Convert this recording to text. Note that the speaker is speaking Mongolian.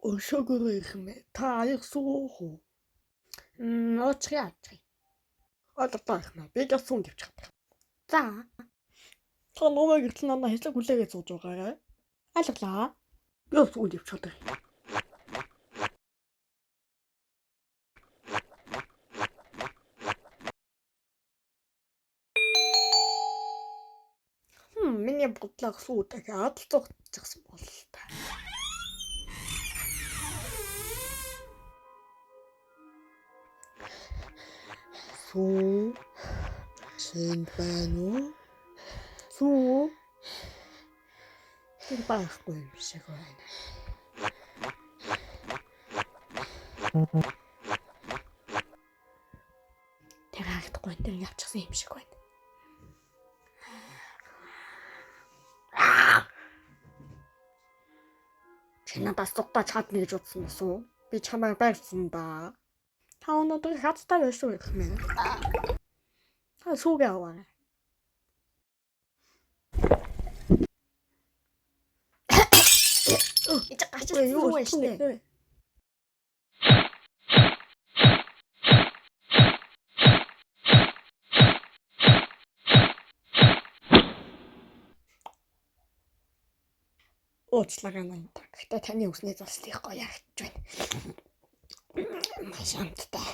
Өшөөгөөрөө ирэх юм ээ. Та аяг суух уу? Уучихъя аачих. Алга их мэ. Би газ сүүн тавьчих. За, Та нугаа гэртэл надад хэсэг хүлээгээд сууж байгаарай. алглаа. Би сүүн тавьчих. Миний бодлого сүү дахиад л зогтчихсан бол та. Сүү чинд байна уу? Сүү тэр байхгүй юм шиг байна. Тэр харагдахгүй энэ тэр явчихсан юм шиг байна. Чи надаас зугтааж чадна гэж бодсон уу? Сүү? Би чамайг барьсан да. Та өнөөдөр хацтай байсан юм хэмээ. Та сүүгээ аваарай. Эч гарч ирсэн Юу юу вэ штэ? вэ? Уучлаарай наа. Гэхдээ таны үсний заслыг гоё харагдаж байна. Маш амттай.